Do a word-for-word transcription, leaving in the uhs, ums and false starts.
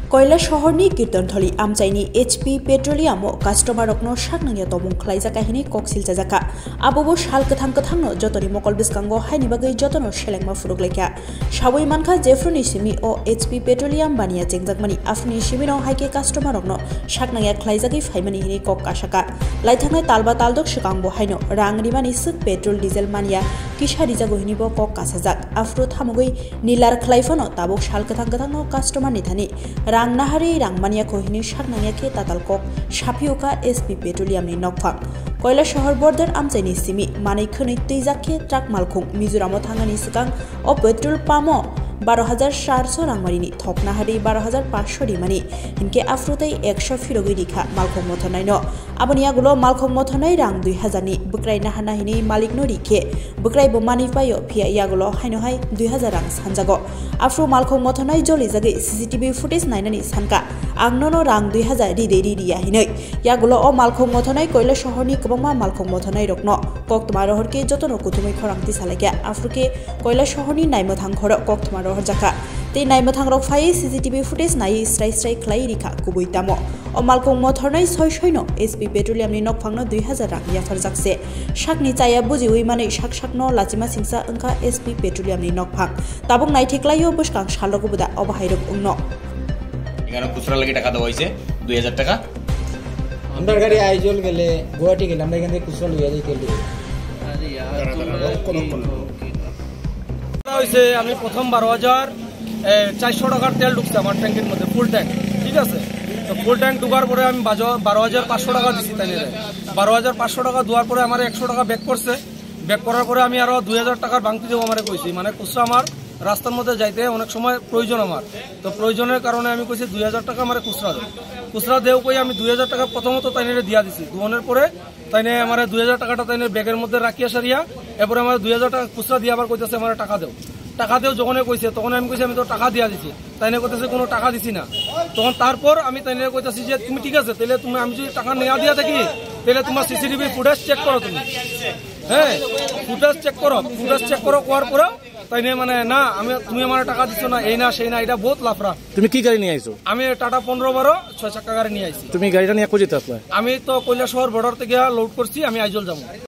Koilasohorni Kirtontholi amchaini H P Petroleum o customer rokno saknangya tongmung khlaijak hinwi kok silchajakha. Abobo sal kwthang kwthangno jotoni mokol bwskango haini bagwi jotono selengma phuruk laikha. Sawi mankha, jephru ni simi o H P Petroleum baniya chengjakmani, aphuru ni simi no hai khe customer rokno saknangya khlaijagwi phaimani hinwi kok kasaka. Laithangnai talba taldok swkangbo haino rang rimani swk petrol diesel manya kisa rijago hinwi bo kok kasajak. Aphuru thamugwi nilar khlai phano tabuk sal kwthang kwthangno customer ni thani rang naharwi rang manya kho hinwi saknangya khe tatal kok saphiukha S P Petroleum ni nokphang. Koilasohor border amchaini simi manwi khwnwi twijak khe truck malkhung Mizoramo thangani swkang o petrol pump o baro hajar charso rang marini thok naharwi baro hajar pansho rimani, hinkhe aphuru tei ekso phirogwi rikha malkhung mothornaino. Aboni yagulo malkhung mothornai rang dui hajar ni bwkrai naharna hinwi malikno rikhe bwkrai bo manwi paio, phiya yagulo haino hai dui hajar rang sanjago. Aphuru malkhung mothornai jolijagwi C C T V footage nainani sanka, "Ang nono rang dui hajar ri de ri riya," hinwi. Yagulo o malkhung mothornai Koilasohorni kwbangma malkhung mothornai rokno koktwma rohor khe jotono kuthumwi khorang tisalaikha. Aphuru khe Koilasohorni naimwthang horo koktwma rohorjakha. Tei naimwthang rok phaiwi C C T V footage naiwi srai srai khlai rikha kubui tamo. O malkhung mothornai soi soino S P Petroleum ni nokphangno dui hajar rang yapharjak se. Sakni chaya bujiwi manwi sak sakno lachima singsa wngkha S P Petroleum ni nokphang. Tabuk naithiklaio bwskang salrogo bwda obo hairok wngno. এখানে খুচরা লাগি টাকা দেওয়া হয়েছে দুই হাজার টাকা। আমরা গাড়ি আইজল গেলে, গুয়াহাটি গেলে, আমরা এখান থেকে খুচরা লইয়া যাই তেল দিয়ে। হয়েছে, আমি প্রথম বারো হাজার চারশো টাকার তেল ঢুকছে আমার ট্যাঙ্কির মধ্যে, ফুল ট্যাঙ্ক, ঠিক আছে? তো ফুল ট্যাঙ্ক ঢুকার পরে আমি বাজো-, বারো হাজার পাঁচশো টাকা দিছি তাইলে। বারো হাজার পাঁচশো টাকা দেওয়ার পরে আমার একশো টাকা ব্যাক করছে। ব্যাক করার পরে আমি আরো দুই হাজার টাকার ভাঙতি দেবো আমারে কইছি, মানে খুচরা আমার রাস্তার মধ্যে যাইতে অনেক সময় প্রয়োজন আমার, তো প্রয়োজনের কারণে আমি কইছি দুই হাজার টাকা আমারে খুচরা দেও। খুচরা দেও কই আমি দুই হাজার টাকা প্রথমত তাইনে দিয়া দিছি, দুয়ানোর পরে তাইনে আমার দুই হাজার টাকাটা তাইনে ব্যাগের মধ্যে রাখিয়া সারিয়া, এরপরে আমার দুই হাজার টাকা খুচরা দিয়ে আবার কইতেছে আমার টাকা দেও, টাকা দেও। যখন কইছে তখন আমি কইছি আমি তো টাকা দিয়া দিছি, তাইনে কইতেছে কোনো টাকা দিছি না। তখন তারপর আমি তাইনে কইতেছি যে তুমি ঠিক আছে, তাহলে তুমি, আমি যদি টাকা নেওয়া দিয়া থাকি, তাহলে তোমার সিসিটিভি ফুটেজ চেক করো তুমি। হ্যাঁ, ফুটেজ চেক করো, ফুটেজ চেক করো করার পরে তাইনে মানে না, আমি, তুমি আমার টাকা দিছো না, এই না সেই না, এটা বহুত লাফরা। তুমি কি গাড়ি নিয়ে আইছো? আমি টাটা পনেরো বারো ছয় চাকা গাড়ি নিয়ে আইছি। তুমি গাড়িটা নিয়ে কোথায় আসলে? আমি তো কৈলাসহর বর্ডার থেকে লোড করছি, আমি আইজল যাবো।